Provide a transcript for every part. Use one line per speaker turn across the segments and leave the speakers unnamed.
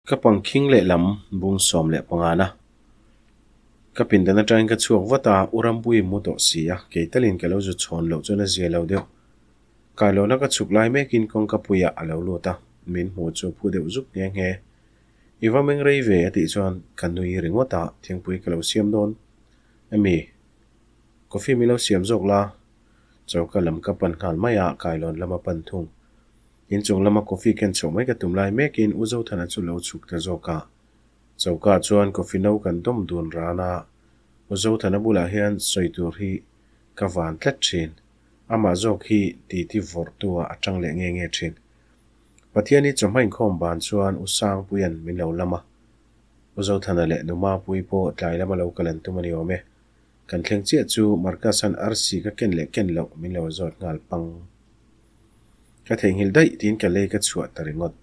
Ka pangkhing lehlam bung 15 na. Ka pindan atangin ka chhuak vat a, U Rampuii mu tawh si a, kei talin ka lo zu chhawn loh chuan a zia lo deuh. Kailawn a ka chhuk lai mekin kawngka puiah a lo lut a, min hmuh chu phu deuh zuk nghe nghe. I va meng rei ve a tih chuan ka nui ringawt a, thingpui ka lo siam dawn emi? Coffee min lo siam zawk la? Choka lam ka pan nghal mai a, kailawn lam a pan thung. Inchung lama coffee ken chhoh mai ka tum lai mekin U Zothana chu lo chhuk ta zawk a. Choka chuan coffee no kan dawm dun ran a, U Zothana bulah hian sawi tur hi ka van tlat thin. Amah zawk hi titi vawrhtu ah a tang leh nge nge thin. Pathian hi chawhma inkhawm ban chuan U Sangpuia'n min lo lam a. U Zothana leh Nu Mapuii pawh tlai lama lo kal an tum a ni awm e. Kan thleng chiah chu Marcus-a'n arsi ka ken leh ken loh min lo zawt nghal pang. Ka theihnghilh daih tiin ka lei ka chhuah ta ringawt.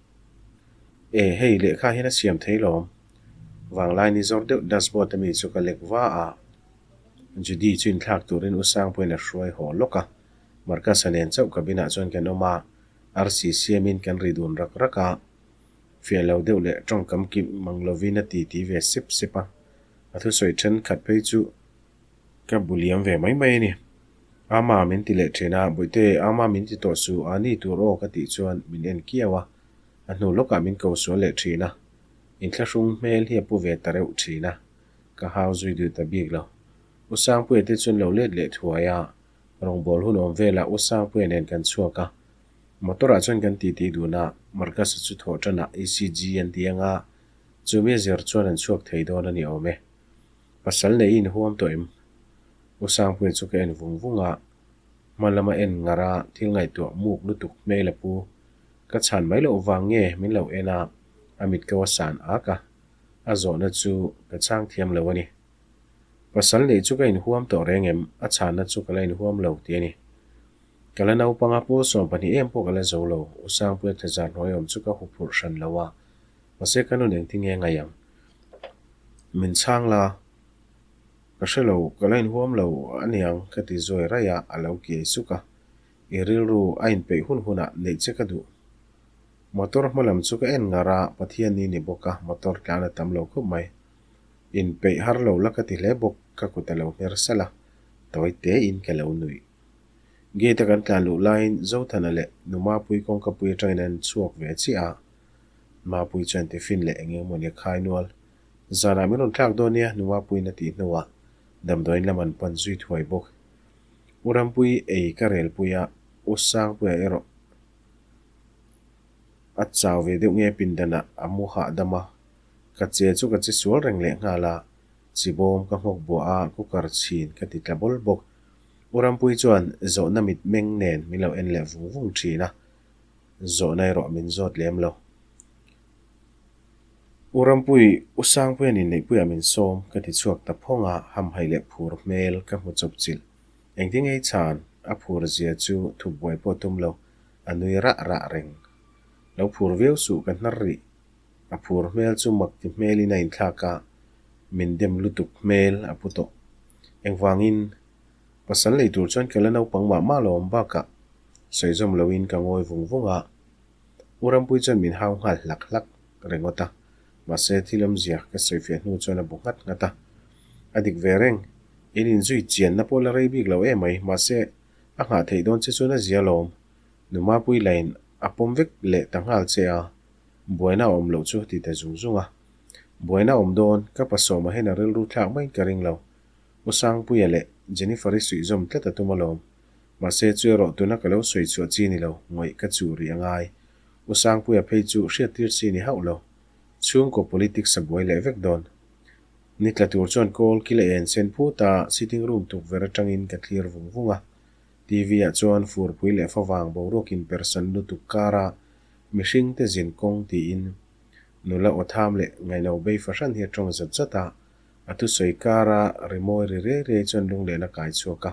E, hei lehkha hian a siam thei lawm. Vanglai ni zawr deuh dashboard a mi chu ka lek va a. Judy chu inthlak turin U Sangpuiin a hruai haw lawk a. Marcus-a nen chauh cabin ah chuan kan awm a, arsi siamin kan ri dun rak rak a. Fiah lo deuh leh tawngkam kim mang lovin a ti ti ve sep sep a. A thusawi thenkhat phei chu Ka bu liam ve mai mai a ni. Ama min ti leh thin a, Bawihte, Ama min ti tawh su, a ni tur aw ka tih chuan min en kiau a, a hnu lawkah min ko sual leh thin a. Inthlahrung hmel hi a pu ve ta reuh thin a, ka hau zui duh ta bik lo. U Sangpuia te chuan lo let leh thuai a, rawngbâwl hun awm velah U Sangpuia nen kan chhuak a. Motor ah chuan kan titi dun a, Marcus-a chu thawh ṭanah ECG an ti ang a, chumi a zir chuan an chhuak thei dawn a ni awm e. Pasal nei i inhuam tawh em? U Sangpuia chu ka en vung vung a, hma lama en ngar a thil ngaihtuah muk lutuk hmel a pu. Ka chhan mai loh vang nge min lo en a, a mit ko a san ak a, a zawhna chu ka chhang thiam lo a ni. Pasal neih chu ka inhuam tawh reng em? A chhanna chu ka la inhuam lo tih a ni. Ka la naupang a, pawl 12 em pawh ka la zo lo. U Sangpuia thlazar hnuai awm chu ka huphurh hran lo a, Mahse ka nun engtin nge ngaih ang? Min chhang la, ka hre lo, ka la inhuam lo a niang ka ti zuai raih a, a lo kiai suk a. I rilru a inpeih hun hunah neih che ka duh. Motor hma lam chu ka en ngar a, Pathian ni ni bawk a, motor tlan a tam lo khawp mai. Inpeih har lo la ka ti hle bawk, ka kut a lo hmer salh a, tawi tein ka lo nuih. Gate a kan tlan luh laiin Zothana leh Nu Mapui kawngkapui atangin an chhuak ve chiah a, Mapui chuan tiffin leh eng eng mawni a khai nual. Zanah min rawn thlak dawn nia, Nu Mapuiin a tih hnuah damdawiin lam an pan zui thuai bawk. U Rampui ei ka relpui a, U Sangpuia erawh a chau ve deuh nge pindanah a mu hahdam a, ka che chu ka che sual reng leh nghal a, chibawm ka nghawk buah a, cooker chhin ka ti tla bawl bawk. U Rampui chuan zawhna mitmeng nen min lo en leh vung vung thin a. Zawhna erawh min zawt lem lo. U Rampui, U Sangpuia'n inneihpuiah min sawm, ka ti chhuak ta phawng a, hamhaih leh phur hmel ka hmu chawp chilh. Engtin ngei chhan, a phur zia chu thup buai pawh tum lo, a nui rah rah reng. Lo phur viau suh ka hnar rih. A phur hmel chu mak ti hmelin a inthlak a, min dem lutuk hmel a pu tawh. Engvangin, pasal nei tur chuan ka la naupang mah mah lo awm bakah, Sawi zawm loin ka ngawi vung vung a, U Rampui chuan min hau nghal hlak hlak ringawt a, mahse thil awmzia ka sawi fiah hnu chuan a bu nghat nghat a. A dik ve reng, in inzui chianna pawh la rei bik lo em mai, mahse a nghah theih dawn che chuan a zia lawm. Nu Mapui lain a pawm vek leh ta nghal che a, buaina a awm loh chu ti ta zung zung a. Buaina a awm dawn, ka pasawmah hian a rilru thlak maiin ka ring lo. U Sangpuia leh Jennifer-i suihzawm tlat a tum alawm. Mahse, chu erawh tuna ka lo sawi chhuah chi ni lo, ngawih ka chuh rih a ngai. U Sangpuia phei chu hriattir chi ni hauh lo. Chhungkaw politics a buai leh vek dawn. Ni tla tur chuan kawl kil a en sen phut a, sitting room tukverh atangin ka thlir vung vung a. TV ah chuan furpui leh favang boruak inpersan lutuk kara mihringte zin kawng tiin nula aw tham leh ngaihno bei fahran hi a tawng zat zat a, a thusawi kara rimawi ri riai riai chuan lunglen a kai chhuak a.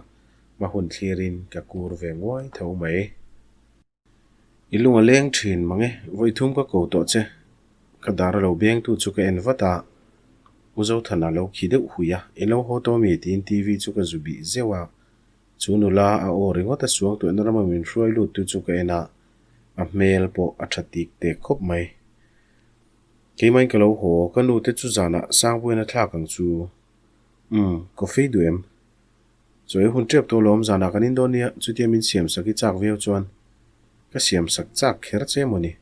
Hma hun thlirin ka kur ve nguai tho mai. I lung a leng thin mang e, vawi thum ka ko tawh che. Ka dar a lo bengtu chu ka en vat a, U Zothana lo khi deuh hui a, I lo haw tawh mi? tiin TV chu ka zu bih zeuh a. Chu nula a aw ringawt a suang tuahna rama min hruai lut tu chu ka en a, a hmel pawh a tha tik tek khawp mai. Keimahin ka lo haw, ka nu te chu zanah Sangpuian a thlak ang chu. Umm, coffee duh em? Chaw ei hun tep tawh lawm, zanah kan in dawn nia, chutia min siam sak i chak viau chuan ka siam sak chak kher che maw ni?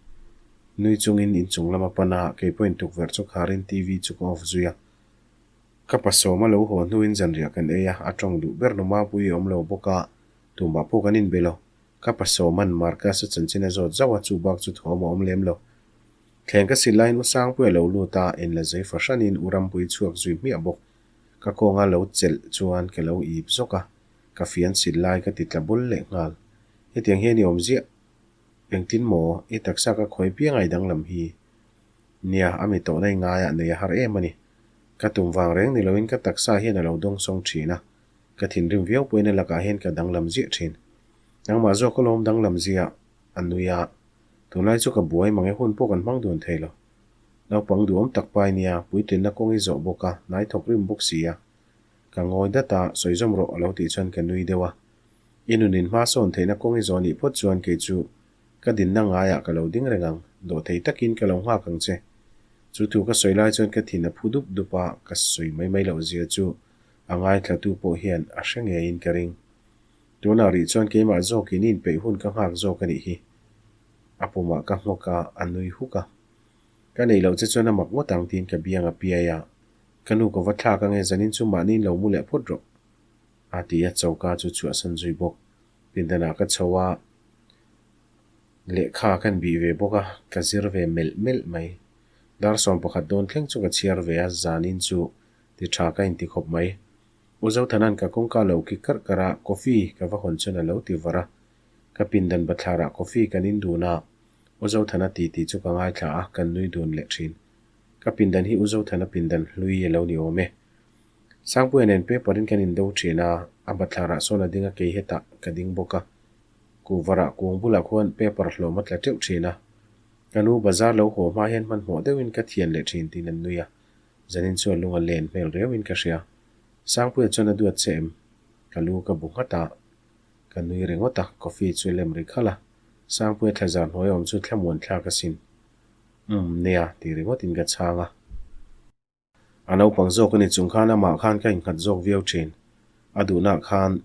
Nui chungin inchung lama pan a, kei pawhin tukverh chu kharin TV chu ka off zui a. Ka pasawm a lo haw hnuin zanriah kan ei a, a tawng duh ber nu Mapui i awm lo bawk a, tumah pawh kan inbe lo. Ka pasawman Marcus-a chanchin a zawt zauh a, chu bak chu thawm a awm lem lo. Thleng ka sil laiin U Sangpuia lo lut a, en la zei fahranin U Rampui chhuak zui hmiah bawk. Ka kawnga lo chelh chuan ka lo ip zawk a, ka fian sil lai ka ti tla bul leh nghal. Hetiang hian i awm ziah. Engtin maw? I taksa ka khawi piang a i danglam hi. Nia, a mi tawhna i ngaiah nei a har em a ni. Ka tum vang reng ni loin ka taksa hian a lo dawngsawng thin a, ka thinrim viau pawhin a lakah hian ka danglam ziah thin. Nangmah zawk ka lawm danglam ziah, a nui a. Tunlai chu ka buai mang e hun pawh kan hmang dun thei lo. Naupang duhawm tak pai nia, puitlinna kawng i zawh bawk a, hnai thawk rim bawk si a. Ka ngawi dat a, sawi zawm rawh a lo tih chuan ka nui deuh a. I nunin hma sawn theihna kawng i zawh nih phawt chuan kei chu ka dinna ngaiah ka lo ding reng ang, dawhthei takin ka lo nghak ang che. Chu thu ka sawi lai chuan ka thin a phu dup dup a, ka sawi mai mai loh zia chu a ngaithlatu pawh hian a hre ngeiin ka ring. Tunah rih chuan keimah zawkin i inpeih hun ka nghak zawk a nih hi. A pumah ka nghawk a, a nui huk a. Ka neih loh che chuan a mak ngawt ang tiin ka biang a piai a, Ka nu ka va thlak ange zanin chu mahniin lo mu leh phawt rawh a ti a, choka chu chhuahsan zui bawk. Pindanah ka chho a, lehkha kan bih ve bawk a, ka zir ve melh melh mai. Dar 11 dawn thleng chu ka chhiar ve a, zanin chu ti tha ka inti khawp mai. U Zothanan ka kawngka lo ki karh karh a, coffee ka va hawn chuan a lo ti var a. Ka pindan bathlarah coffee kan in dun a, U Zothana titi chu ka ngaithla a, kan nui dun leh thin. Ka pindan hi U Zothana pindan hlui a lo ni awm e. Sangpuia nen paper in kan indo thin a, a bathlarah sawn a ding a kei hetah ka ding bawk a. Kuhvarah kung bulah khuan paper hlawm a tla teuh thin a. Ka nu bazar lo haw hma hian hmanhmawh deuhin ka thian leh thin tiin an nui a. Zanin chuan lung a len hmel riauin ka hria. Sangpuia chuan a duat che em? Ka lu ka bu nghat a. Ka nui ringawt a, coffee chu lem ri khalh a. Sangpuia thlazar hnuai awm chu thlamuan thlak asin. Umm, nia, ti ringawtin ka chhang a. A naupang zawk a ni chung khan amah khan ka innghat zawk viau thin. A duhnaah khan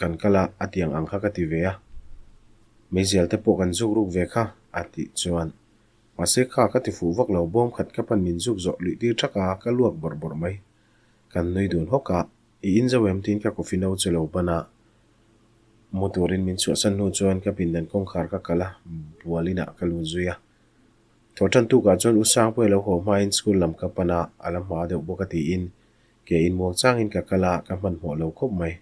kan kal a, a tiang ang kha ka ti ve a. Meizial te pawh kan zuk ruk ve kha, a tih chuan. Mahse kha ka ti fuh vak lo, bawm khat ka pan min zuk zawh luih tir thak a, ka luak bawrh bawrh mai. Kan nui dun hawk a, I in zo em tiin ka coffee no chu lo ban a. Mu turin min chhuahsan hnu chuan ka pindan kawngkhar ka kal a, bual inah ka lut zui a. Thaw tan tukah chuan U Sangpuia lo haw hmain school lam ka pan a, a la hma deuh bawk a tiin ke inmuang changin ka kal a, ka hmanhmawh lo khawp mai.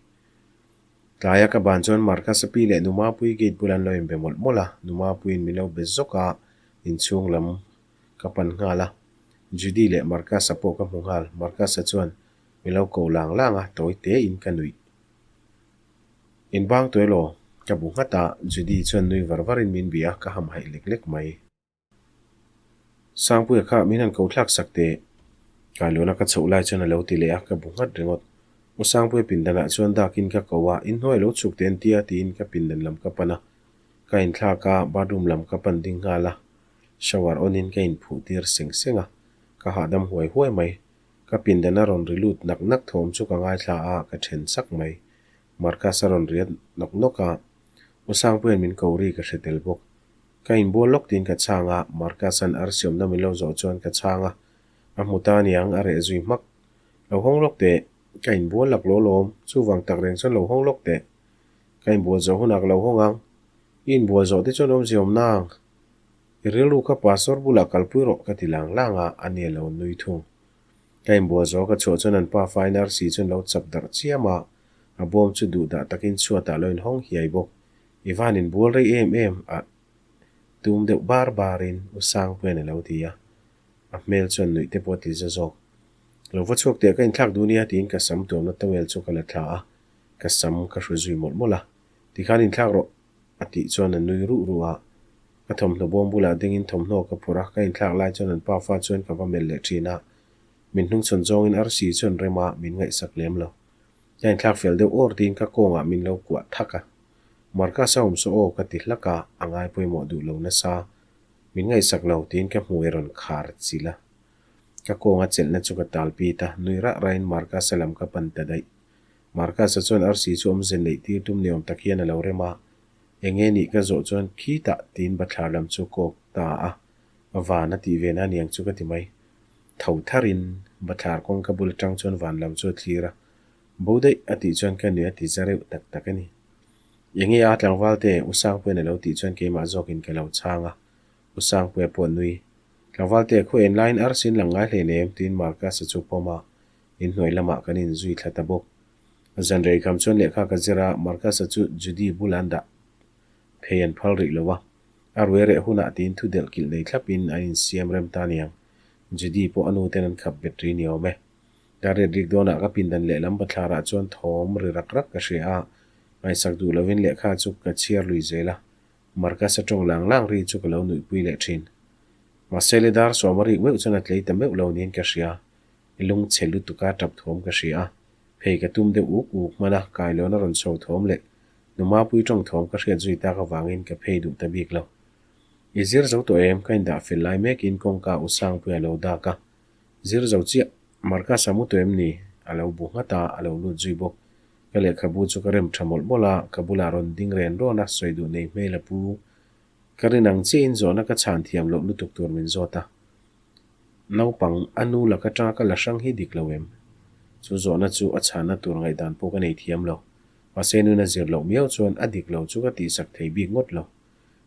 Tlaia ka ban chuan Marcus a pi leh Nu Mapuii gate bulah an lo inbe mawlh mawlh a, Nu Mapuiin min lo be zawk a, inchhung lam ka pan nghal a. Judy leh Marcus-a pawh ka hmu nghal, Marcus-a chuan min lo ko lang lang a, tawi tein ka nuih. Inbang tuai law? Ka bu nghat a, Judy chuan nui var varin min bia a, ka hamhaih lek lek mai. Sangpuia kha min han ko thlak sak teh. Kailuna ka chhoh lai chuan a lo ti leh a, ka bu nghat ringawt. U Sangpuia pindanah chuan dakin ka ko a, inhnuai lo chhuk teh an tia tiin ka pindan lam ka pan a. Ka inthlak a, bathroom lam ka pan ding nghal a. Shower on in ka inphuh tir seng seng a, ka hahdam huai huai mai. Ka pindan a rawn ri lut nak nak thawm chu ka ngaithla a, ka then sak mai. Marcus a rawn riat nawk nawk a, U Sangpuia'n min ko ri ka hre tel bawk. Ka inbual lawk tiin ka chhang a, Marcus-a'n arsiamna min lo zawh chuan ka chhang a, a hmu ta aniang a reh zui hmak. Lo hawng lawk teh, ka inbual lak law lawm, chuvang tak reng chuan lo hawng lawk teh. Ka inbual zawh hunah ka lo hawng ang, i inbual zawh te chuan awmzia awm nang. I rilru kha pastor bulah kalpui rawh ka ti lang lang a, a ni a lo nui thung. Ka inbual zawh ka chhuah chuan an pa fain arsi chuan lo chap darh chiam a, a bawm chu duhdah takin chhuatah lo inhawng hiai bawk. I van inbual rei em em a tum deuh bar barin U Sangpuia'n a lo ti a, a hmel chuan nuih te pawh a ti za zawk. Lo va chhuak teh ka inthlak duh nia tiin ka sam tuamna towel chu ka la thla a, ka sam ka hru zui mawlh mawlh a. Tikhan inthlak rawh a tih chuan a nui ruh ruh a. Ka thawmhnaw bawm bulah dingin thawmhnaw ka phurh a, ka inthlak lai chuan an pafa chuan ka va melh leh thin a. Min hnungchhawn zawngin arsi chuan rem a, min ngaihsak lem lo. Ka inthlak fel deuh awr tiin ka kawngah min lo kuah thak a. Marcus a awm saw aw ka ti hlak a, a ngai pawimawh duh lo nasa. Min ngaihsak lo tiin ka hmui a rawn khar chilh a. Ka kawnga chelhna chu ka tal pit a, nui rah rahin Marcus-a lam ka pan ta daih. Marcus-a chuan arsi chu awmze neih tir tum ni awm tak hian a lo rem a, Enge nih ka zawh chuan khitah tiin bathlar lam chu kawk ta a, van a tih ve na aniang chu ka ti mai. Tho tharin bathlar kawngka bul atang chuan van lam chu a thlir a, Bo daih a tih chuan ka nui a ti za reuh tak tak a ni. Enge a tlangval te U Sangpuia'n a lo tih chuan keimah zawkin ka lo chhang a, U Sangpuia pawh a nui. Tlangval te khaw en laiin arsi in lang ngai hlein em? tiin Marcus-a chu pawm a, inhnuai lamah kan inzui thla ta bawk. Zan rei kham chuan lehkha ka zir a, Marcus-a chu Judy bula an dah phei an phal rih lo a. A ruai reh hunah tiin thu delh kilh nei thlapin an insiam rem ta niang. Judy pawh a nu ten an khap bet ri ni awm e. Ka riat rik dawnah ka pindan lehlam bathlarah chuan thawm ri rak rak ka hria a, ngaihsak duh lovin lehkha chu ka chhiar lui zel a. Marcus-a tawng lang lang ri chu ka lo nuihpui leh thin. Mahse le dar sawm a rik meuh chuan a tlei ta meuh lo niin ka hria. I lungchhe lutuka tap thawm ka hria a, phei ka tum deuh uk uk hman a, kailawn a rawn chho thawm leh Numapui tawng thawm ka hriat zui tak avangin ka phei duh ta bik lo. I zir zo tawh em? Ka indah fel lai mekin kawngka u Sangpui a lo dak a. Zir zo chiah, Marcus a mu tawh em ni? A lo bu nghat a, a lo lut zui bawk. Ka lehkhabu chu ka rem tha mawlh mawlh a, ka bulah rawn ding ren rawn a, sawi duh nei hmel a pu. Ka rin ang chiahin zawhna ka chhan thiam loh lutuk tur min zawt a. Naupang, a nu laka tanga ka la hrang hi dik lo em? Chu zawhna chu a chhanna tur ngaihdan pawh ka nei thiam lo. Mahse nuna zir loh miau chuan a dik lo chu ka tihsak thei bik ngawt lo.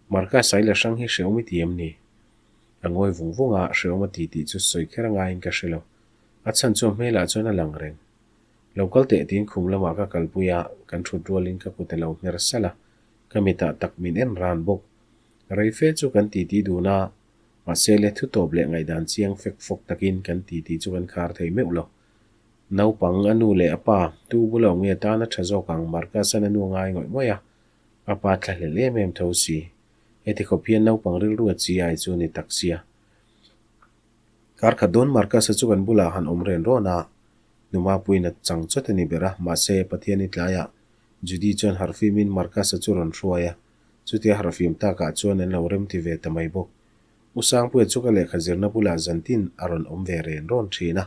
Marcus-a i la hrang hi hreawm i ti em ni? A ngawi vung vung a, hreawm a ti tih chu sawi kher a ngaiin ka hre lo. A chhan chu a hmelah chuan a lang reng. Lo kal teh tiin khum lamah ka kalpui a, kan thut rualin ka kut a lo hmer salh a, ka mitah tak min en ran bawk. Rei fe chu kan titi dun a, Mahse le thu tawp leh ngaihdan chiang fek fawk takin kan titi chu kan khar thei meuh lo. Naupang, a nu leh a pa, tu bula awm nge tan a tha zawk ang Marcus-a'n a nu a ngai ngawih ngawih a, a pa thla hlel em em tho si. Heti khawp hian naupang rilru a chi ai chu ni tak sia. Kar khat dawn Marcus-a chu kan bulah han awm ren rawn a, numa puiin a chang chawt a ni ber a, mahse Pathian i tlaiah Judy chuan harhfimin Marcus-a chu rawn hruai a, Chutia harhfim takah chuan an lo remti ve ta mai bawk. U Sangpuia chu ka lehkha zirna bulah zantin a rawn awm ve ren rawn thin a,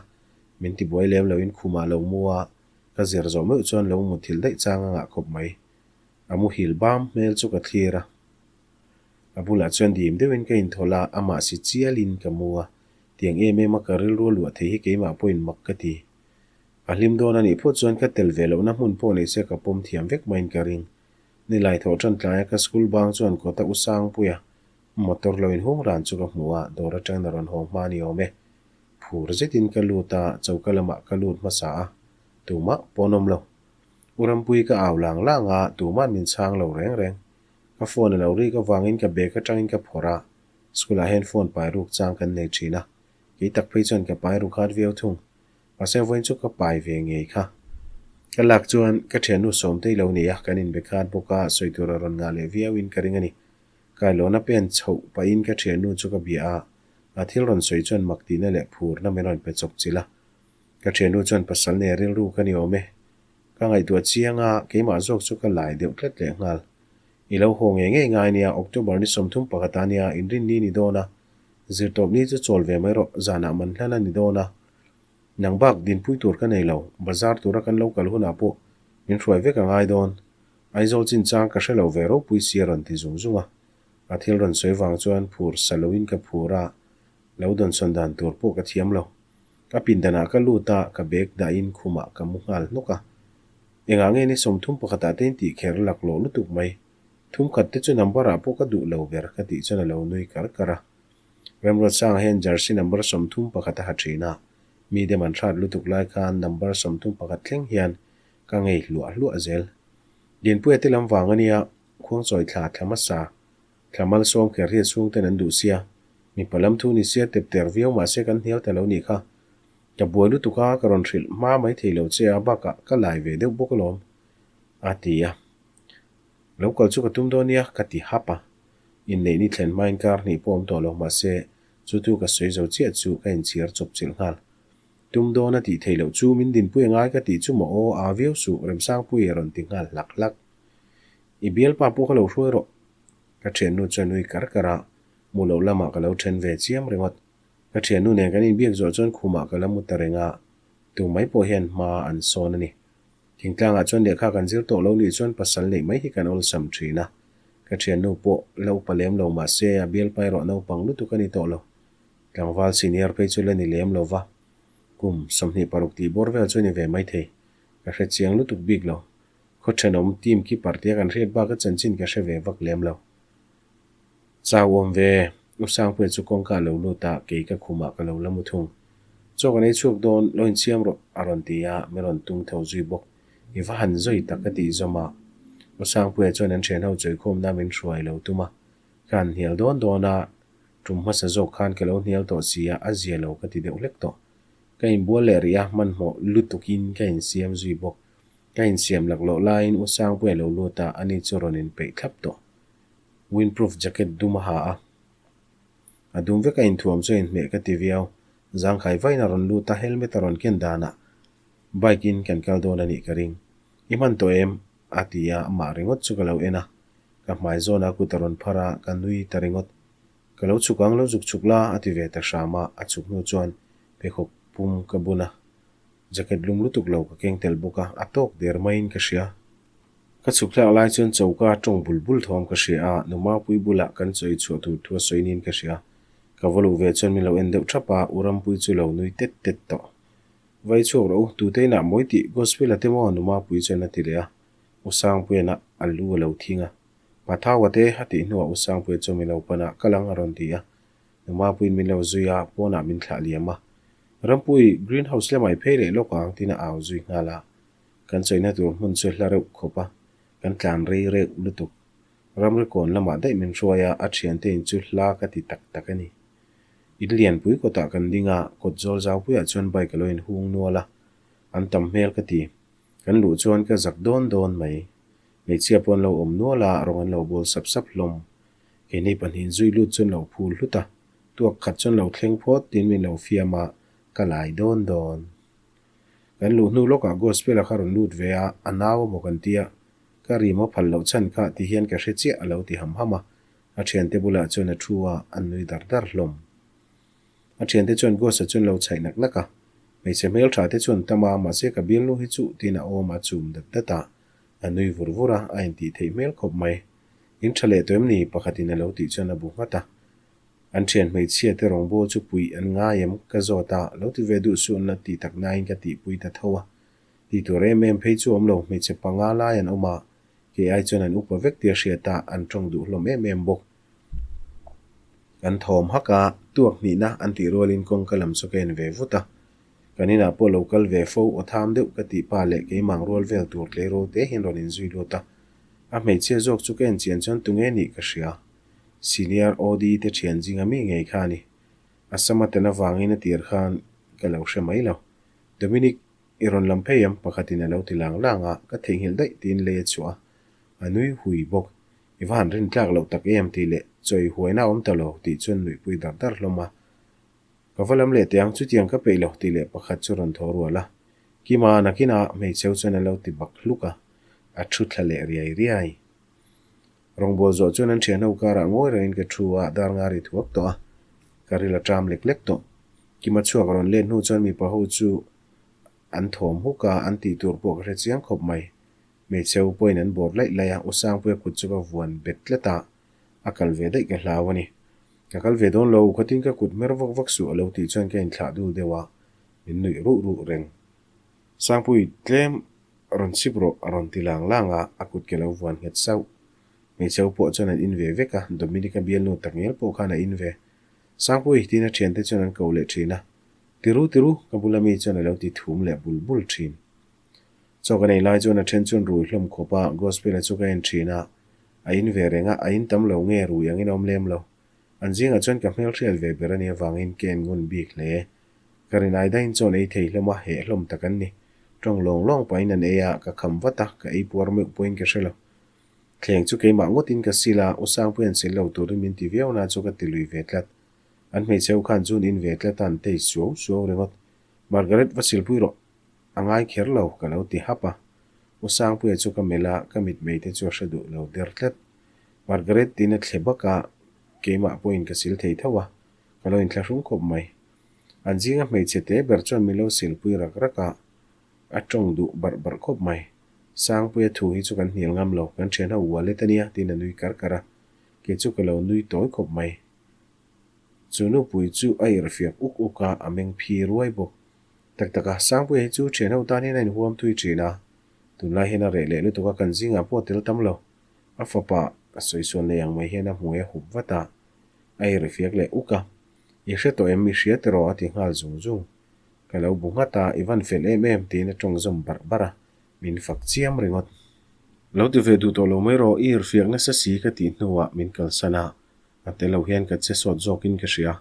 min tibuai lem loin khumah lo mu a, ka zir zawh meuh chuan lo muthilh daih chang a ngah khawp mai. A muhil bam hmel chu ka thlir a. A bulah chuan dim deuhin ka inthawlh a, amah si chialin ka mu a, tiang em em a ka rilru a luah thei hi keimah pawhin mak ka ti. A hlim dawn a nih phawt chuan ka tel ve lohna hmun pawh nei se ka pawm thiam vek maiin ka ring. Nilai thawh tan tlaia ka school bang chuan kawta u Sangpuia motor lo inhung ran chu ka hmu a, dawr atangin a rawn haw hma ni awm e. Phur zetin ka lut a, choka lamah ka lut hmasa a, tumah pawn awm lo. U Rampui ka au lang lang a, tuma'n min chhang lo reng reng. Ka phone a lo rik avangin ka bag atangin ka phawrh a, school ah hian phone pai ruk chang kan nei thin a, kei tak phei chuan ka pai ruk hat viau thung. Mahse vawiin chu ka pai ve ngei kha. Ka lak chuan ka thiannu Sawmtei lo ni a, kan inbe khat bawk a, sawi tur a rawn ngah leh viauin ka ring a ni. Kailawna pen chhoh pahin ka thiannu chu ka bia a, a thil rawn sawi chuan mak tihna leh phurna min rawn pe chawp chilh a. Ka thiannu chuan pasal nei rilru ka ni awm e. Ka ngaihtuah chiang a, keimah zawk chu ka lai deuh tlat leh nghal. I lo haw ngei ngei ngai nia, October ni 31 ah nia, inrinni ni dawn a, zirtawp ni chu chawl ve mai rawh, zanah man hlan a ni dawn a. Nang bak dinpui tur ka nei lo, bazar tura kan lo kal hunah pawh min hruai vek a ngai dawn. Aizawl chinchang ka hre lo ve ropui si a rawn ti zung zung a. A thil rawn sawi vang chuan phur sa loin ka phur a, lo dawnsawn dan tur pawh ka thiam lo. Ka pindanah ka lut a, ka bag dahin khumah ka mu nghal hnawk a. Engah nge ni 31 ah te in tih kher laklawh lutuk mai. Thum khat te chu number ah pawh ka duh lo ber ka tih chuan a lo nui kar kar a. Remruatsanga hian jersey number 31 a ha thin a, mi dem an hrat lutuk lai khan number 31 thleng hian ka ngei hluah hluah zel. Dinpuia te lam vang a nia, khuangchawi thla thla hmasa, thla malsawm kher hi a chhungten an duh sia, mipa lam thu ni sia tep ter viau mahse kan hnial ta lo nih kha. Ka buai lutuk a, ka rawn hrilh hma mai thei lo che a, bakah ka lai ve deuh bawk alawm, a ti a. Lo kal chu ka tum dawn nia, ka ti hap a. Inneih ni thlen hmain kar hnih pawh awm tawh lo mahse chu thu ka sawi zo chiah chu ka inchhir chawp chilh nghal. Tum dawn a tih theih loh chu min dinpui a ngai ka tih chu maw aw aa viau suh Remsangpuii a rawn ti nghal hlak hlak. I bialpa pawh ka lo hruai rawh. Ka thiannu chuan nui kar kar a, mu loh lamah ka lo then ve chiam ringawt. Ka thiannu nen kan inbiak zawh chuan khumah ka la mu ta reng a, tu mai pawh hian hma an sawn a ni. Thingtlangah chuan lehkha kan zir tawh lo nih chuan pasal neih mai hi kan awlsam thin a. Ka thiannu pawh la upa lem lo mah se a bialpa erawh naupang lutuk a ni tawh lo. Tlangval senior phei chu la ni lem lo va, kum 26 tih bawr vel chu a ni ve maithei. Ka hre chiang lutuk bik lo. Khaw thenawm team keeper tia kan hriat bak a chanchin ka hre ve vak lem lo. Chau awm ve, U Sangpuia chu kawngka a lo lut a, kei ka khumah ka lo la mu thung. Chaw kan ei chhuak dawn, lo insiam rawh, a rawn ti a, min rawn tung tho zui bawk. I va han zawi tak ka tih zawm a. U Sangpuia chuan an thianho chawikhawmna min hruai lo tum a, ka han hnial dawn dawn a, tum hmasa zawk khan ka lo hnial tawh si a, a zia lo ka ti deuh hlek tawh. Ka inbual leh rih a, hmanhmawh lutukin ka insiam zui bawk. Ka insiam laklawh laiin U Sangpuia lo lut a, ani chu rawn inpeih thlap tawh. Windproof jacket dum a ha a, a dum vek a inthuam chu a inhmeh ka ti viau. Zangkhai vain a rawn lut a, helmet a rawn ken danah bike in kan kal dawn a nih ka ring. I hman tawh em? a ti a, amah ringawt chu ka lo en a. Ka hmai zawnah kut a rawn phar a, ka nui ta ringawt. Ka lo chhuk ang, lo zuk chhuk la, a ti ve ta hram a, a chhuk hnu chuan pheikhawk pum ka bun a. Jacket lum lutuk lo ka keng tel bawk a, a tawk der maiin ka hria. Ka chhuk thlak lai chuan choka tawng bul bul thawm ka hria a, nu Mapui bulah kan chawi chhuah tur thu a sawi niin ka hria. Ka va luh ve chuan min lo en deuh thap a, u Rampui chu lo nui tet tet tawh. Vai chhuak rawh u, tute inah mawi tih Gospel a te maw? Nu Mapui chuan a ti leh a, U Sangpuiana a lu a lo thing a. Pathaua te a tih hnuah U Sangpuia chu min lo pan a, kal ang a rawn ti a. Nu Mapuiin min lo zui a, pawnah min thlah liam a. Rampui, green house lamah i phei leh lawk ang tiin a au zui nghal a. Kan chawina tur hmun chu hla reuh khawp a, kan tlan rei reuh lutuk. Ramri kawn lamah daih min hruai a, a thiante in chu hla ka ti tak tak a ni. In lianpui kawtah kan ding a, kawt zawl zaupuiah chuan bike a lo inhung nual a, an tam hmel ka ti. Kan luh chuan ka zak dawn dawn mai. Hmeichhia pawh an lo awm nual a, rawng an lo bawl sap sap hlawm. Keini pahnihin zui lut chuan lo phul hlut a, tuak khat chuan lo thleng phawt tiin min lo fiam a, ka lai dawn dawn. Kan luh hnu lawkah Gospel a kha rawn lut ve a, a nau a maw kan tia, ka rim a phal loh chhan kha ti hian ka hre chiah a lo ti ham ham a, a thiante bulah chuan a thu a, an nui dar dar hlawm. A thiante chuan Ghost-a chuan lo chhaih nak nak a, hmeichhe hmeltha te chuan tam a, mahse ka bialnu hi chuh tiin a awm a chum dat dat a, a nui vur vur a, a intih theih hmel khawp mai. In tha leh tawh em ni? pakhatin a lo tih chuan a bu nghat a. An thian hmeichhia te rawngbâwl chu puih an ngai em? Ka zawt a, lo ti ve duh suh na tih tak nain ka tihpui ta tho a. Tih tur em em phei chu awm lo, hmeichhe panga lai an awm a, kei ai chuan an upa vek tia hriat a, an tawng duh hlawm em em bawk. Kan thawm hak a, tuak hnihna an tih rualin kawngka lam chu ka en ve vut a. Kan inah pawh lo kal ve fo, aw tham deuh ka tih pa leh keimang rual vel tur tleirawl te hian rawn inzui lut a. A hmeichhia zawk chu ka en chian chuan tunge nih ka hria. Senior OD te thian zinga mi ngei kha a ni. A sama tel avangin a tir khan ka lo hre mai lo. Dominic, i rawn lam phei em? Pakhatin a lo ti lang lang a, ka theihnghilh daih tiin lei a chhuah a. A nui hui bawk. I va han rin tlak loh tak em tih leh chawi huaina a awm ta lo tih chuan nuihpui dar dar hlawm a. Ka va lam leh teh ang, chutiang ka peih lo tih leh pakhat chu rawn thaw rual a. Kima nakinah hmeichheu chuan a lo ti bak hluk a, a thu thla leh riai riai. Rawngbâwl zawh chuan an thianho karah ngawi rengin ka thu a, dar nga ri thuak tawh a, ka ril a ṭam lek lek tawh. Kima chhuak rawn let hnu chuan mipa ho chu an thawm huk a, an tih tur pawh ka hre chiang khawp mai. Hmeichhe ho pawhin an bawr laih laih a, U Sangpuia kut chu ka vuan bet tlat a, a kal ve daih ka hlau a ni. Ka kal ve dawn lo, khatin ka kut hmer vak vak suh a lo tih chuan ka inthlah dul deuh a, min nuih ruh ruh reng. Sangpui, tlem rawn chip rawh a rawn ti lang lang a, a kut ke lo vuan nghet sauh. Hmeichhe ho pawh chuan an in ve vek a, Dominic-a bialnu takngial pawh khan a in ve. Sangpui, tiin a thiante chuan an ko leh thin a. Tiru, tiru, ka bula mi chuan a lo ti thum leh bul bul thin. Chaw ka nei lai chuan a then chuan rui hlawm khawp a, Gospel-a chu ka en thin a, a in ve reng a, a in tam lo nge rui angin a awm lem lo. An zingah chuan ka hmelhriat ve ber a nih avangin ka en ngun bik hle. Ka rinai daihin chawn ei thei hlawm a, heh hlawm tak an ni. Tawng lawng lawng pahin an ei a, ka kham vat a, ka ei puar meuh pawhin ka hre lo. Thleng chu keimah ngawtin ka sil a, U Sangpuia'n sil lo turin min ti viau na chu ka ti lui ve tlat. An hmeichhe ho khan zun in ve tlat a, an tei suau suau ringawt. Margaret va silpui rawh. A ngai kher lo, ka lo ti hap a. U Sangpuia chu ka melh a, ka mitmei te chu a hre duh lo der tlat. Margaret tiin a thle bak a, keimah pawhin ka sil thei tho a, ka lo inthlahrung khawp mai. An zinga hmeichhe te ber chuan min lo silpui rak rak a, a tawng duh barh barh khawp mai. Sangpuia thu hi chu kan hnial ngam lo, kan thian ho wallet a nia tiin a nui kar kar a, kei chu ka lo nui tawi khawp mai. Chu nupui chu a irhfiak uk uk a, a meng phi ruai bawk. Tak tak a, Sangpuia hi chu thian ho tan hian a inhuam thui thin a, tunlai hian a reh leh lutuk a, kan zingah pawh tel tam lo. A fapa a sawi sual nei ang mai hian a hmui a hup vat a, a irhfiak leh uk a. I hre tawh em, i hria tiraw a ti nghal zung zung. Ka lo bu nghat a, i van fel em em tiin a tawng zawm barh barh a, min fak chiam ringawt. Lo ti ve duh tawh lo mai rawh, i irhfiak nasa si ka tih hnuah min kalsan a, a tel lo hian ka che sawt zawkin ka hria.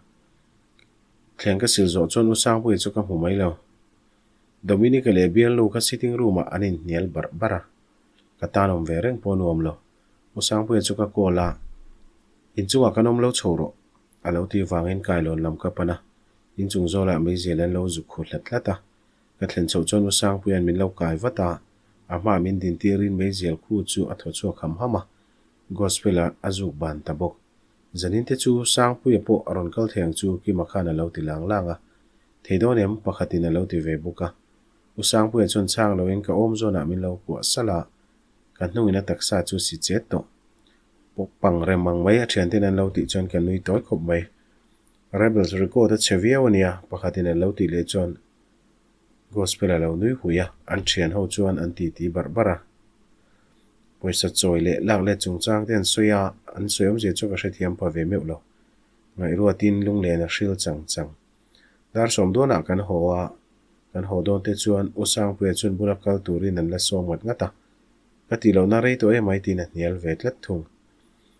Thleng ka sil zawh chuan U Sangpuia chu ka hmu mai lo. Dominica leh bialnu kha sitting room ah an inhnial barh barh a, ka tan awm ve reng pawh nuam lo. U Sangpuia chu ka call a, Inchungah kan awm lo chho rawh, a lo ti vangin kailawn lam ka pan a, inchung zawlah meizial an lo zuk khu hlat hlat a. Ka thlen chhoh chuan U Sangpuia'n min lo kai vat a, a hmaah min din tirin meizial khu chu a thaw chhuak ham ham a, Gospel-a a zuk ban ta bawk. Zanin te chu Sangpuia pawh a rawn kal thei ang chu Kima khan a lo ti lang lang a. Thei dawn em? Pakhatin a lo ti ve bawk a. U Sangpuia chuan chhang loin ka awm zawnah min lo kuah salh a, ka hnungin a taksa chu si chet tawh. Pawp pang rem ang mai a thianten an lo tih chuan ka nui tawi khawp mai. Rebels record a chhe viau a nia, pakhatin an lo tih leh chuan Gospel a lo nui hui a, an thian ho chuan an titi barh barh a. Pawisa chawi leh lak let chungchang te an sawi a, an sawi awmzia chu ka hrethiam pha ve meuh lo. Ngaihruatin lunglen a hril chang chang. Dar sawm dawnah kan haw a, kan haw dawn te chuan U Sangpuia chuan bula kal turin an la sawm ngat ngat a. Ka tih lohna rei tawh emai tiin a hnial ve tlat thung.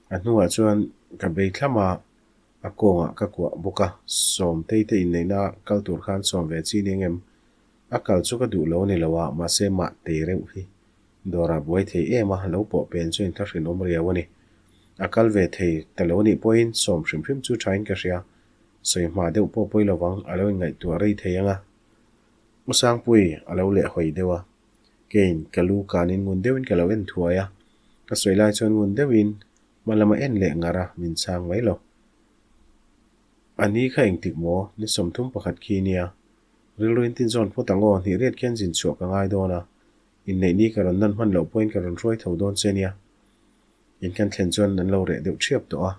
A hnuah chuan ka bei thlam a, a kawngah ka kuah bawk a, Sawmtei te inneihna kal tur khan sawm ve chi ni engem? A kal chu ka duh lo a ni lo a, mahse mah tei reuh hi dawrah buai thei em a, lo pawh pen chu inthlahrin awm riau a ni. A kal ve thei ta lo nih pawhin sawm hrim hrim chu thain ka hria. Sawi hma deuh pawh pawi lovang, a lo inngaihtuah rei thei ang a. U Sangpui a lo leh hawi deuh a, keiin ka lu kanin ngun deuhin ka lo en thuai a, ka sawi lai chuan ngun deuhin hma lama en leh ngar a, min chhang mai lo. A ni kha engtik maw? Ni 31 khi nia. Rilru in tin zawn phawt ang aw, hnih riat khian zin chhuah ka ngai dawn a, inneih ni ka rawn nan hman loh pawhin ka rawn hruai tho dawn che nia. In kan thlen chuan an lo reh deuh ṭhiap tawh a,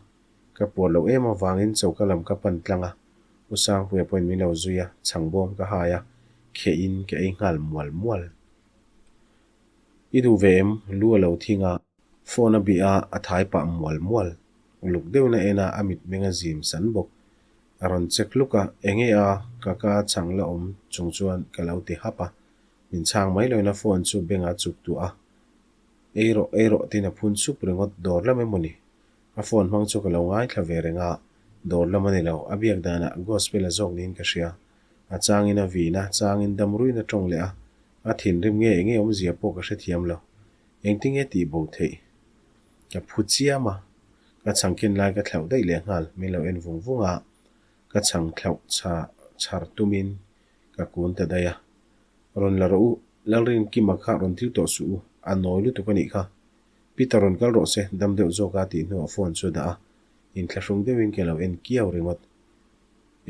ka puar loh em avangin choka lam ka pan tlang a, U Sangpuia pawhin min lo zui a, chhang bawm ka hai a, khehin ka ei nghal mual mual. I duh ve em? Lu a lo thing a, phone a bih a, a thai pah mual mual. Uluk deuhin a en a, a mitmeng a zim san bawk. A rawn check luk a, enge a, ka ka chhang la awm chung chuan ka lo ti hap a, min chhang mai loin a phone chu beng a chuk tuah a. Ei rawh, ei rawh tiin a phun sup ringawt dawr lam emaw ni? A phone hmang chu ka lo ngaithla ve reng a, dawr lam a ni lo, a biak danah gospel a zawk niin ka hria. A changin a vin a, changin dam ruiin a tawng leh a, a thinrim nge enge awmzia pawh ka hrethiam lo. Engtinge tih bo theih? Ka phu chiam a, ka chhang ken lai ka thlauh daih leh nghal, min lo en vung vung a, ka chhang thlauh chha chhar tumin ka kun ta daih a. Rawn la rawh u, Lalrinkima kha rawn tir tawh suh u, a nawi lutuk a nih kha. Peter rawn kal rawh se, dam deuh zawk a tih hnuah phone chu a dah a, inthlahrung deuhin ka lo en kiau ringawt.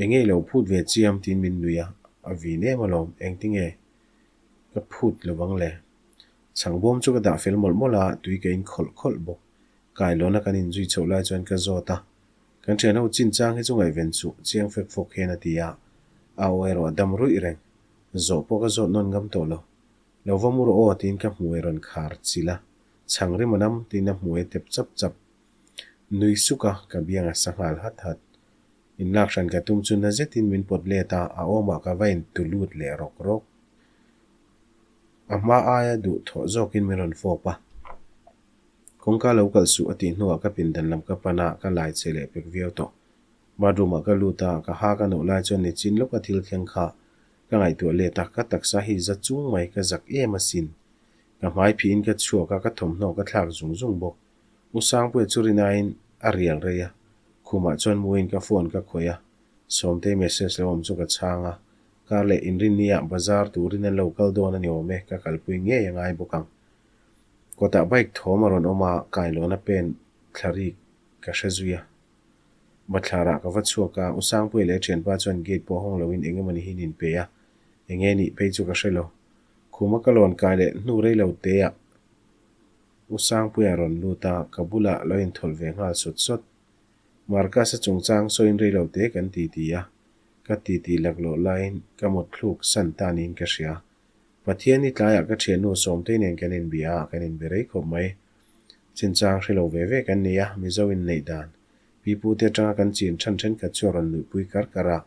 Enge i lo phut ve chiam tiin min nui a, a vin em alawm, engtinge ka phut lovang le. Chhang bawm chu ka dah fel mawlh mawlh a, tui ka in khawlh khawlh bawk. Kailawna kan inzui chhoh lai chuan ka zawt a, Kan thian ho chinchang hi chu ngaihven chuh chiang fek fawk hian a ti a, a aw erawh a dam ruih reng. Zawh pawh ka zawt nawn ngam tawh lo. Lo va mu rawh aw tiin ka hmuai rawn khar chilh a, chhang rim a nam tiin a hmuai tep chap chap. Nui suk a, ka biang a sa nghal hat hat. Inlak hran ka tum chu na zetin min pawt let a, a awmah ka va intu lut leh rawk rawk. A hma aia duh thawh zawkin min rawn fawp a. Kawngka lo kalh suh a tih hnuah ka pindan lam ka pan a, ka lai che leh pek viau tawh. Bathroom ah ka lut a, ka ha ka nawh lai chuan nichin lawka thil thleng kha ka ngaihtuah let a, ka taksa hi za chung mai ka zak em asin. Ka hmai phihin ka chhuak a, ka thawmhnaw ka thlak zung zung bawk. U Sangpuia chu rinain a rial rei a, khumah chuan muin ka phone ka khawih a, Sawmtei message lo awm chu ka chhang a, kar leh inrinni ah bazar turin an lo kal dawn a ni awm e, ka kalpui ngei a ngai bawk ang. Kawtah bike thawm a rawn awm a, kailawn a pen thla rik ka hre zui a. Bathlarah ka va chhuak a, U Sangpuia leh a thianpa chuan gate pawh hawng loin eng emawni hi an inpe a, eng nge nih phei chu ka hre lo. Khuma ka lawn kai leh hnu rei lo teah U Sangpuia a rawn lut a, ka bulah lo inthawlh ve nghal sawt sawt. Marcus-a chungchang sawiin rei lo te kan ti ti a, ka ti ti laklawh laiin ka mut thluk san ta niin ka hria. Pathian i tlaiah ka thiannu Sawmtei nen kan inbia a, kan inbe rei khawp mai. Chinchang hre lo ve ve kan ni a, Mizo inneih dan. Pipute atanga kan chin than thenkhat chu a rawn nuihpui kar kar a,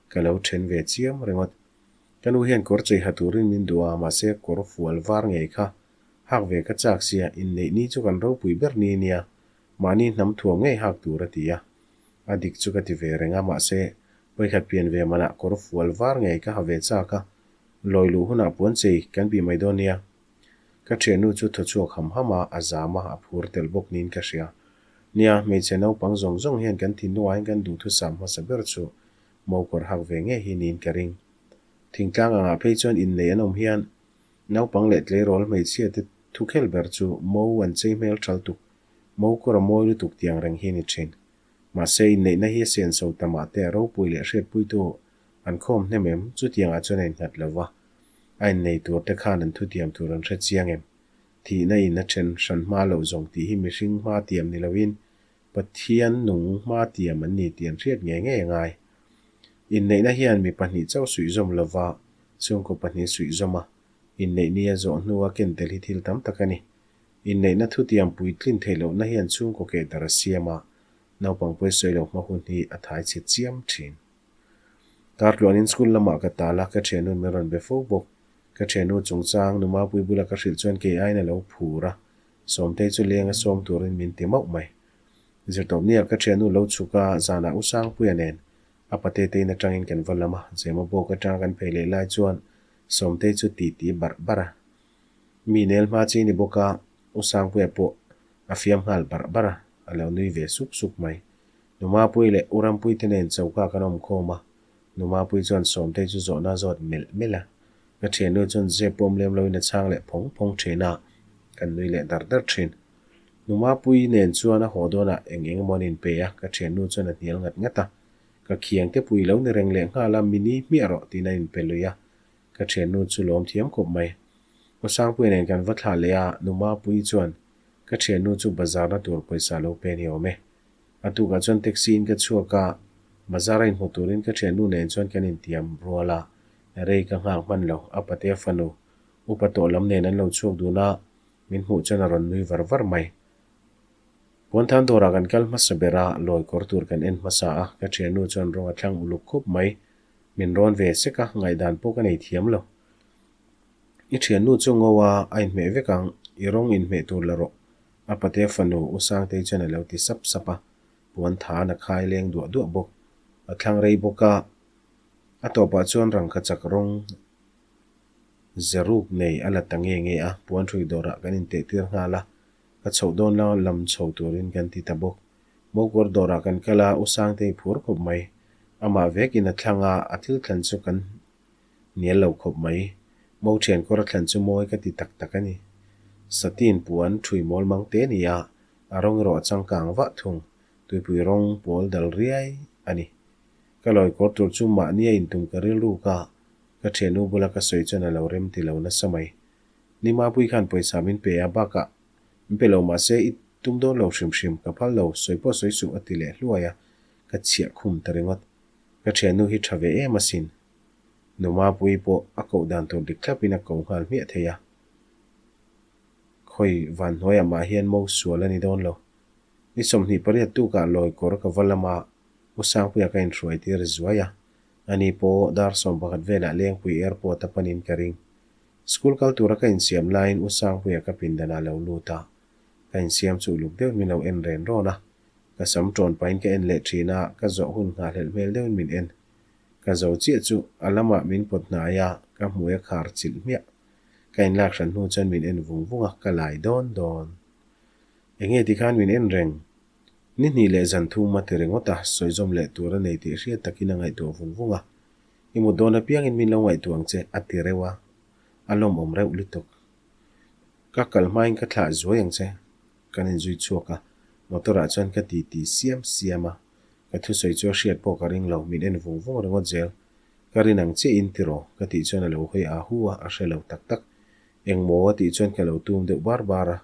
ka lo then ve chiam ringawt. Ka nu hian kawr chei ha turin min duh a, mahse kawr fual var ngei kha hak ve ka chak sia, inneih ni chu kan ropui ber ni nia, mahni hnam thuam ngei hak tur a ti a. A dik chu ka ti ve reng a, mahse vawikhat pian ve manah kawr fual var ngei ka ha ve chak a, lawi luh hunah puan chei kan bih mai dawn nia. Ka thiannu chu thaw chhuak ham ham a, a zam a, a phur tel bawk niin ka hria. Nia, hmeichhe naupang zawng zawng hian kan thinlungah hian kan duhthusam hmasa ber chu mokawr hak ve ngei hi niin ka ring. Thingtlang angah phei chuan innei an awm hian naupang leh tleirawl hmeichhia te thukhel ber chu mo an chei hmel thal tuk, mokawr a mawi lutuk tiang reng hi a ni thin. Mahse, inneihna hi a senso tamah te a ropui leh hriatpuitu an khawm hnem em? Chutiangah chuan a innghat lo va, a innei tur te khan an thutiam tur an hre chiang em? Thihna in a then hran hma loh zawng tih hi mihring hma tiam ni loin Pathian nung hma tiam an ni tih an hriat ngei ngei a ngai. Inneihna hian mi pahnih chauh suihzawm lova chhungkaw pahnih suihzawm a, inneih nia zawh hnua ken tel hi thil tam tak a ni. Inneihna thutiam puitlin theih lohna hian chhungkaw keh dar a siam a, naupang pawisawi lo hma hun hi a thai chhe chiam thin. Kartluanin school lamah ka tal a, ka thiannu min rawn be fo bawk. Ka thiannu chungchang Numapui bula ka hrilh chuan kei aiin a lo phur a, Sawmtei chu leng a sawm turin min ti mauh mai. Zirtawpniah ka thiannu lo chhuk a, zanah U Sangpuia nen a pate te in atangin kan va lam a, Zema bawk atanga kan phei leh lai chuan Sawmtei chu ti ti barh barh a. Mi nel hma chi ni bawk a, U Sangpuia pawh a fiam nghal barh barh a, a lo nui ve suk suk mai. Numapui leh U Rampui te nen choka kan awm khawm a, Numapui chuan Sawmtei chu zawhna a zawt melh melh a. Ka thiannu chuan zep pawm lem loin a chhang leh phawng phawng thin a, kan nui leh dar dar thin. Numapui nen chuan a haw dawnah eng eng emaw an inpe a, ka thiannu chuan a hnial ngat ngat a. Ka khiang te pui lo ni reng leh nghal a, mini hmiah rawh tiin a inpe lui a. Ka thiannu chu lawm thiam khawp mai. U Sangpuia nen kan va thlah leh a, Numapui chuan ka thiannu chu bazarna tur pawisa lo pe ni awm e. A tukah chuan taxi in ka chhuak a, bazar a inhmu turin ka thiannu nen chuan kan intiam rual a, rei ka nghak hman lo, a patea fanu upa tawh lam nen an lo chhuak dun a, min hmuh chuan a rawn nui var var mai. Puanthan dawrah kan kal hmasa ber a, lawi kawr tur kan en hmasa a, ka thiannu chuan rawng a thlang uluk khawp mai, min rawn ve sek a, ngaihdan pawh ka nei thiam lo. I thiannu chu ngo a, a inhmeh vek ang, i rawng inhmeh tur la rawh, A patea fanu U Sangtei chuan a lo ti sap sap a, puan than a khai leng duah duah bawk. A thlang rei bawk a, a tawpah chuan rangkha chak rawng ze ruk nei a la ta nge nge a, puan hrui dawrah kan intehtir nghal a, ka chhoh dawn la lam chho turin kan ti ta bawk. Mawkawr dawrah kan kal a, U Sangtei phur khawp mai. Amah vekin a thlang a, a thil thlan chu kan Hnial lo khawp mai. Mo thian kawr a thlan chu mawi ka ti tak tak a ni. Satin puan thui mawl mang te ni a, a rawng erawh a changkang vah thung. Tuipui rawng pawl dal riai a ni. Ka lawi kawr tur chu mahni a intum ka rilruk a, ka thiannu bula ka sawi chuan a lo rem ti lo nasa mai. Nimapui khan pawisa min pe a, bakah min pe lo mahse i tum dawn lo hrim hrim, ka phal lo, sawi pawh sawi suh a ti leh hluai a, ka chhiah khum ta ringawt. Ka thiannu hi tha ve em asin. Numapui pawh a koh dan tur dik thlapin a ko nghal hmiah thei a. Khawi van hnuaiah mah hian mo sual a ni dawn lo. Ni 28 tukah lawi kawr ka va lam a, U Sangpuia ka inhruai tir zuai a. Ani pawh dar 11 velah Lengpui Airport a panin ka ring. School kal tura ka insiam laiin U Sangpuia ka pindanah lo lut a. Ka insiam chu uluk deuhin min lo en ren rawn a. Ka sam ṭawn pahin ka en leh ṭhin a, ka zawh hun nghahhlelh hmel deuhin min en. Ka zo chiah chu a lamah min pawt hnai a, ka hmui a khar chilh hmiah. Ka inlak hran hnu chuan min en vung vung a, ka lai dawn dawn. Enge tikhan min en reng? Ni hnih leh zan thum a ti ringawt a, sawizawm leh tur a nei tih hriat takin a ngaihtuah vung vung a. I mut dawn apiangin min lo ngaihtuah ang che, a ti reuh a, a lawmawm reuh lutuk. Ka kal hmain ka thlah zuai ang che. Kan inzui chhuak a, motor ah chuan ka ti ti siam siam a. Ka thusawi chu a hriat pawh ka ring lo, min en vung vung ringawt zel. Ka rin ang chiah in tiraw? Ka tih chuan a lo hawi a hu a, a hre lo tak tak. Engmaw a tih chuan ka lo tum deuh bar bar a.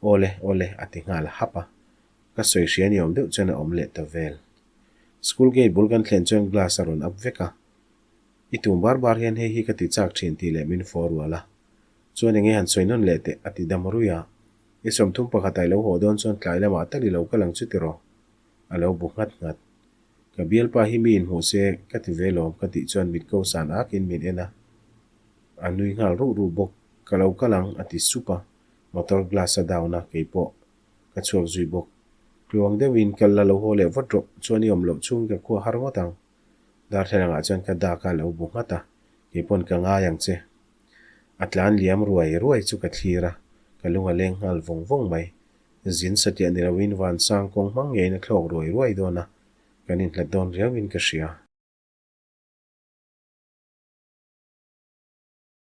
Awle, awle, a ti nghal hap a. Ka sawi hria ni awm deuh chuan a awm leh ta vel. School gate bul kan thlen chuan glass a rawn up vek a. I tum bar bar hian hei hi ka ti chak thin tih leh min fawh rual a. Chuan enge han sawi nawn leh teh a ti dam ruih a. I 30 pakhat ah i lo haw dawn chuan tlai lamah tal i lo kal ang chu tiraw? A lo bu nghat nghat. Ka bialpa hi mi inhmuh se ka ti ve lawm ka tih chuan mit ko san akin min en a. A nui nghal ruh ruh bawk. Ka lo kal ang a ti sup a. Motor glass a down a keipawh ka chhuak zui bawk. Tluang deuhin kal la lo haw leh vat rawh chuan i awm loh chhung ka khua har ngawt ang. Darthlalangah chuan ka dak a lo bu nghat a, keipawn ka ngai ang che. A tlan liam ruai ruai chu ka thlir a, ka lung a leng nghal vawng vawng mai. Zin satliah ni loin Vansang kawng hmang ngeiin a thlawk ruai ruai dawn a, kan inhlat dawn riauin ka hria.